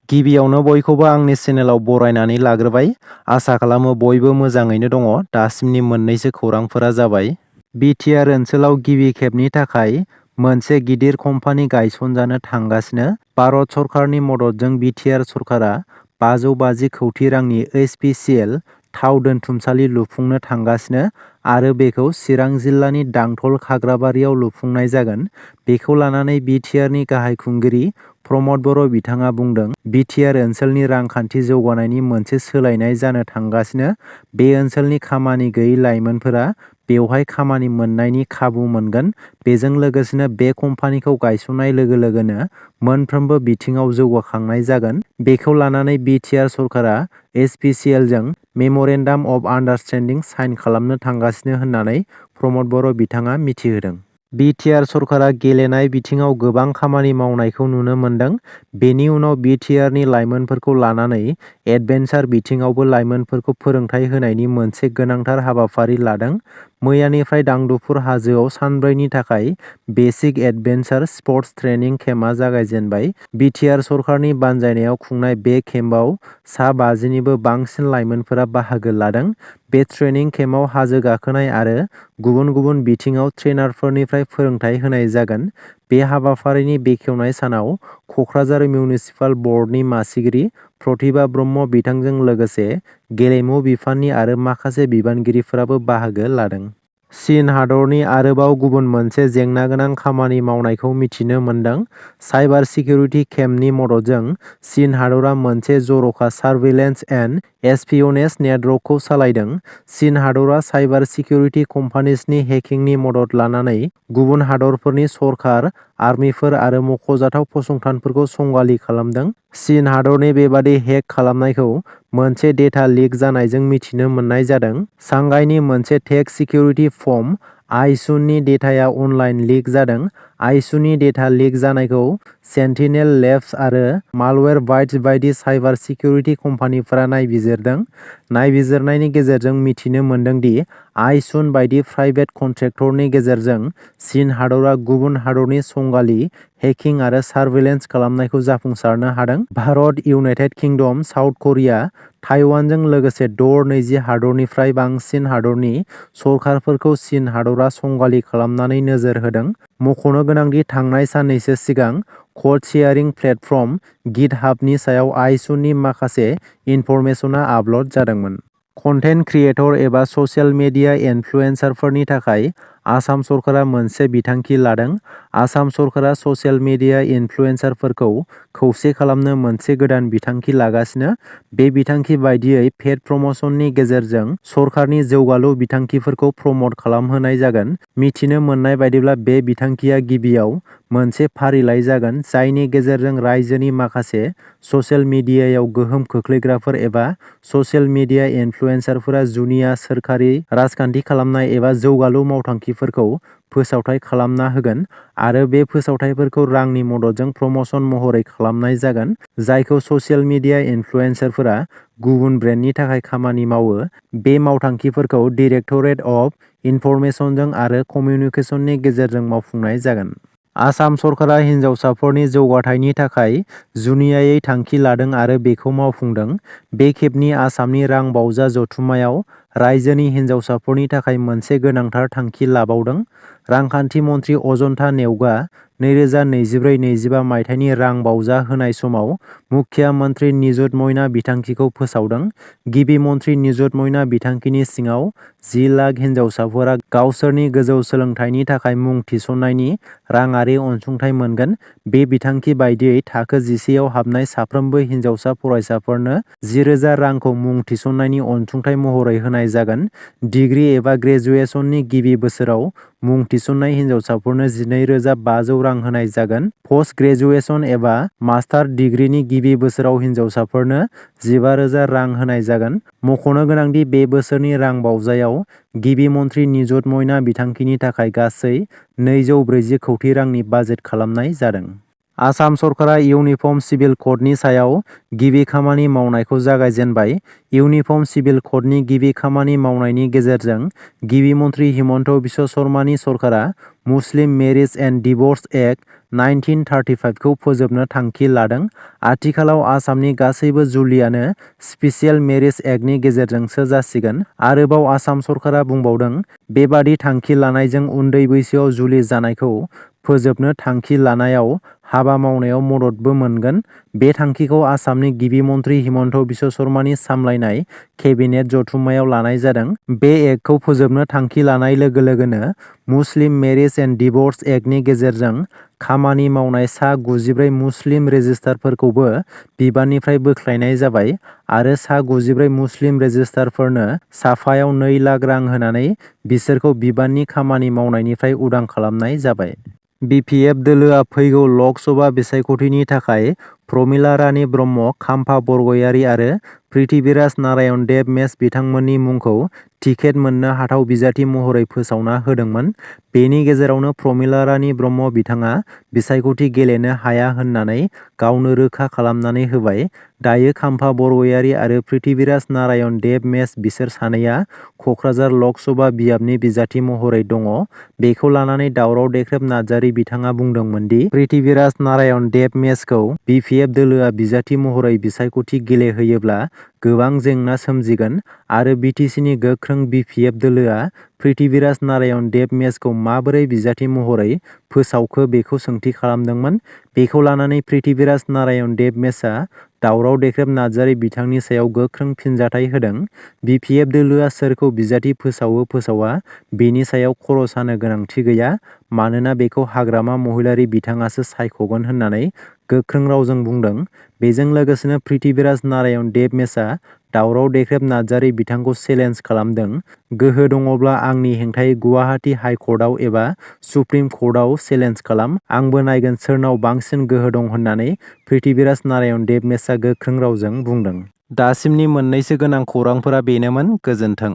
गिबियावनो बयखौबो आंनि चेनेलाव बरायनानै लाग्रोबाय। आसा खालामो बयबो मोजाङैनो दङ। दासिमनि मोननैसो खौरांफोरा जाबाय। BTR ओनसोलाव गिबि खेबनि थाखाय मोनसे गिदिर कम्पानि गायसनजानो थांगासिनो। भारत सरकारनि मददजों BTR सरकारा 550 कौटि रांनि HPCL थाव दोनथुमसालि लुफुंनो थांगासिनो आरो बेखौ चिरां जिल्लानि दांथल खाग्राबारियाव लुफुंनाय जागोन। बेखौ लानानै BTRनि गाहाय खुंगिरि प्रमद बर' बिथाङा बुंदों, BTR ओनसोलनि रांखान्थि जौगानायनि मोनसे सोलायनाय जानो थांगासिनो। बे ओनसोलनि खामानि गैयै लाइमोनफोरा बेवहाय खामानि मोननायनि खाबु मोनगोन। बेजों लोगोसेनो बे कम्पानिखौ गायसननाय लोगो लोगोनो मोनफ्रोमबो बिथिङाव जौगाखांनाय जागोन। बेखौ लानानै BTR सरकारा HPCLजों मेम'रेन्डाम अफ आन्डारस्टेन्डिं साइन खालामनो थांगासिनो होननानै प्रमद बर' बिथाङा मिथिहोदों। BTR सरकारा गेलेनाय बिथिङाव गोबां खामानि मावनायखौ नुनो मोन्दों। बेनि उनाव BTRनि लाइमोनफोरखौ लानानै एडभेन्सार बिथिङावबो लाइमोनफोरखौ फोरोंथाय होनायनि मोनसे गोनांथार हाबाफारि लादों। मैयानिफ्राय दांदुफुर हाजोआव सानब्रैनि थाखाय बेसिक एडभेन्सार स्पर्ट्स ट्रेनिं केम्पआ जागायजेनबाय। BTR सरकारनि बानजायनायाव खुंनाय बे केम्पआव सा 50निबो बांसिन लाइमोनफोरा बाहागो लादों। बे ट्रेनिं केम्पआव हाजो गाखोनाय आरो गुबुन गुबुन बिथिङाव ट्रेनारफोरनिफ्राय फोरोंथाय होनाय जागोन। बे हाबाफारिनि बेखेवनाय सानाव क'क्राझार मिउनिसिपाल बर्डनि मासिगिरि प्रतिभा ब्रह्म बिथांजों लोगोसे गेलेमु बिफाननि आरो माखासे बिबानगिरिफोराबो बाहागो लादों। चीन हादरनि आरोबाव गुबुन मोनसे जेंनागोनां खामानि मावनायखौ मिथिनो मोन्दों। साइबार सिकिउरिटि केम्पनि मददजों चीन हादरा मोनसे जर'खा सार्भिलेन्स एन्ड एस्पियनेज नेटवर्कखौ सालायदों। चीन हादरा साइबार सिकिउरिटि कम्पानिजनि हेकिंनि मदद लानानै गुबुन हादरफोरनि सरकार, आर्मिफोर आरो मख'जाथाव फसंथानफोरखौ संगालि खालामदों। चीन हादरनि बेबादि हेक खालामनायखौ मोनसे डेटा लिक जानायजों मिथिनो मोननाय जादों। सांघाईनि मोनसे टेक सिकिउरिटि फर्म आइसुननि डेटाया अनलाइन लिक जादों। आइसुननि डेटा लिक जानायखौ सेन्टिनेल लेब्स आरो मालवेयरबाइट्स बायदि साइबार सिकिउरिटि कम्पानिफोरा नायबिजिरदों। नायबिजिरनायनि गेजेरजों मिथिनो मोन्दों दि आइसुन बायदि प्राइभेट कन्ट्रेक्टरनि गेजेरजों चीन हादरा गुबुन हादरनि संगालि, हेकिं आरो सार्भिलेन्स खालामनायखौ जाफुंसारनो हादों। Bharat, United Kingdom, South Korea, ताइवानजों लोगोसे 20 हादरनिफ्राय बांसिन हादरनि सरकारफोरखौ चीन हादरा संगालि खालामनानै नोजोर होदों। मख'नो गोनांदि थांनाय साननैसो सिगां क'ड शेयारिं प्लेटफर्म गिटहाबनि सायाव आइसुननि माखासे इनफरमेशनआ आपल'ड जादोंमोन। कन्टेन्ट क्रिएटर एबा ससियेल मिडिया इनफ्लुएन्सारफोरनि थाखाय आसाम सरकारा मोनसे बिथांखि लादों। आसाम सरकारा ससियेल मिडिया इनफ्लुएन्सारफोरखौ खौसे खालामनो मोनसे गोदान बिथांखि लागासिनो। बे बिथांखि बायदियै पेड प्रम'शननि गेजेरजों सरकारनि जौगालु बिथांखिफोरखौ प्रम'ट खालामहोनाय जागोन। मिथिनो मोननाय बायदिब्ला बे बिथांखिया गिबियाव मोनसे फारिलाइ जागोन, जायनि गेजेरजों रायजोनि माखासे ससियेल मिडियायाव गोहोम खोख्लैग्राफोर एबा ससियेल मिडिया इनफ्लुएन्सारफोरा जुनिया सोरखारि राजखान्थि खालामनाय एबा जौगालु मावथांखिफोरखौ फोसावथाय खालामना होगोन आरो बे फोसावथायफोरखौ रांनि मददजों प्रम'शन महरै खालामनाय जागोन, जायखौ ससियेल मिडिया इनफ्लुएन्सारफोरा गुबुन ब्रेन्डनि थाखाय खामानि मावो। बे मावथांखिफोरखौ डाइरेक्टरेट अफ इनफरमेशनजों आरो कमिउनिकेशननि गेजेरजों मावफुंनाय जागोन। आसाम सरकारा हिनजावसाफोरनि जौगाथायनि थाखाय जुनियायै थांखि लादों आरो बेखौ मावफुंदों। बे खेबनि आसामनि रांबावजा जथुम्मायाव रायजोनि हिनजावसाफोरनि थाखाय मोनसे गोनांथार थांखि लाबावदों। रांखान्थि मन्थ्रि अजन्ता नेउगा 2024-25 मायथाइनि रां बावजा होनाय समाव मुख्य मन्थ्रि निजुत मयना बिथांखिखौ फोसावदों। गिबि मन्थ्रि निजुत मयना बिथांखिनि सिङाव 10 लाख हिनजावसाफोरा गावसोरनि गोजौ सोलोंथाइनि थाखाय मुं थिसननायनि राङारि अनसुंथाइ मोनगोन। बे बिथांखि बायदियै थाखो 11आव हाबनाय साफ्रोमबो हिनजावसा फरायसाफोरनो 10,000 रांखौ मुं थिसननायनि अनसुंथाइ महरै होनाय जागोन। डिग्री एबा ग्रेजुएशननि गिबि बोसोराव मुं थिसननाय हिनजावसाफोरनो 12,500 रां होनाय जागोन। पस्ट ग्रेजुएशन एबा मास्टार डिग्रीनि गिबि बोसोराव हिनजावसाफोरनो 15,000 रां होनाय जागोन। मख'नो गोनांदि बे बोसोरनि रां बावजायाव गिबि मन्थ्रि निजुत मयना बिथांखिनि थाखाय गासै 240 कौटि रांनि बाजेट खालामनाय जादों। आसाम सरकारा इउनिफर्म सिभिल क'डनि सायाव गिबि खामानि मावनायखौ जागायजेनबाय। इउनिफर्म सिभिल क'डनि गिबि खामानि मावनायनि गेजेरजों गिबि मन्थ्रि हिमन्त बिश्व शर्मानि सरकारा मुस्लिम मेरिज एन्ड डिव'र्स एक्ट 1935खौ फोजोबनो थांखि लादों। आथिखालाव आसामनि गासैबो जुलियानो स्पेसियेल मेरिज एक्टनि गेजेरजोंसो जासिगोन। आरोबाव आसाम सरकारा बुंबावदों, बेबादि थांखि लानायजों उन्दै बैसोआव जुलि जानायखौ फोजोबनो थांखि लानायाव हाबा मावनायाव मददबो मोनगोन। बे थांखिखौ आसामनि गिबि मन्थ्रि हिमन्त बिश्व शर्मानि सामलायनाय केबिनेट जथुम्मायाव लानाय जादों। बे एक्टखौ फोजोबनो थांखि लानाय लोगो लोगोनो मुस्लिम मेरिज एन्ड डिभर्स एक्टनि गेजेरजों खामानि मावनाय सा 93 मुस्लिम रेजिस्ट्रारफोरखौबो बिबाननिफ्राय बोख्लायनाय जाबाय आरो सा 93 मुस्लिम रेजिस्ट्रारफोरनो साफायाव 2 लाख रां होनानै बिसोरखौ बिबाननि खामानि मावनायनिफ्राय उदां खालामनाय जाबाय। बिपिएफ दोलोआ फैगौ लक सभा बिसायख'थिनि थाखाय प्रमिला रानी ब्रह्म, खाम्फा बरगयारी आरो पृथ्वीराज नारायण देब मेस बिथांमोननि मुंखौ टिकेट मोननो हाथाव बिजाथि महरै फोसावना होदोंमोन। बेनि गेजेरावनो प्रमिला रानी ब्रह्म बिथाङा बिसायख'थि गेलेनो हाया होननानै गावनो रोखा खालामनानै होबाय। दायो खाम्फा बरगयारी आरो पृथ्वीराज नारायण देब मेस बिसोर सानैया क'क्राझार लक सभा बियाबनि बिजाथि महरै दङ। बेखौ लानानै दावराव देख्रेब नार्जारी बिथाङा बुंदोंमोन दि पृथ्वीराज नारायण देब मेसखौ बिपिएफ दोलोआ बिजाथि महरै बिसायख'थि गेलेहोयोब्ला गोबां जेंना सोमजिगोन आरो बिटिसिनि गोख्रों बिपिएफ दोलोआ पृथ्वीराज नारायण देब मेसखौ माबोरै बिजाथि महरै फोसावखो बेखौ सोंथि खालामदोंमोन। बेखौ लानानै पृथ्वीराज नारायण देब मेसआ दावराव देख्रेब नार्जारी बिथांनि सायाव गोख्रों फिनजाथाय होदों। बिपिएफ दोलोआ सोरखौ बिजाथि फोसावो फोसावा बेनि सायाव खर' सानो गोनांथि गैया, मानोना बेखौ हाग्रामा महिलारी बिथाङासो सायख'गोन होननानै गोख्रों रावजों बुंदों। बेजों लोगोसेनो पृथ्वीराज नारायण देब मेसआ दावराव देख्रेब नार्जारी बिथांखौ चेलेन्ज खालामदों, गोहो दङब्ला आंनि हेंथायै गुवाहाटी हाइ कर्टआव एबा सुप्रिम कर्टआव चेलेन्ज खालाम, आंबो नायगोन सोरनाव बांसिन गोहो दं होननानै पृथ्वीराज नारायण देब मेसआ गोख्रों रावजों बुंदों। दासिमनि मोननैसो गोनां खौरांफोरा बेनोमोन। गोजोन्थों।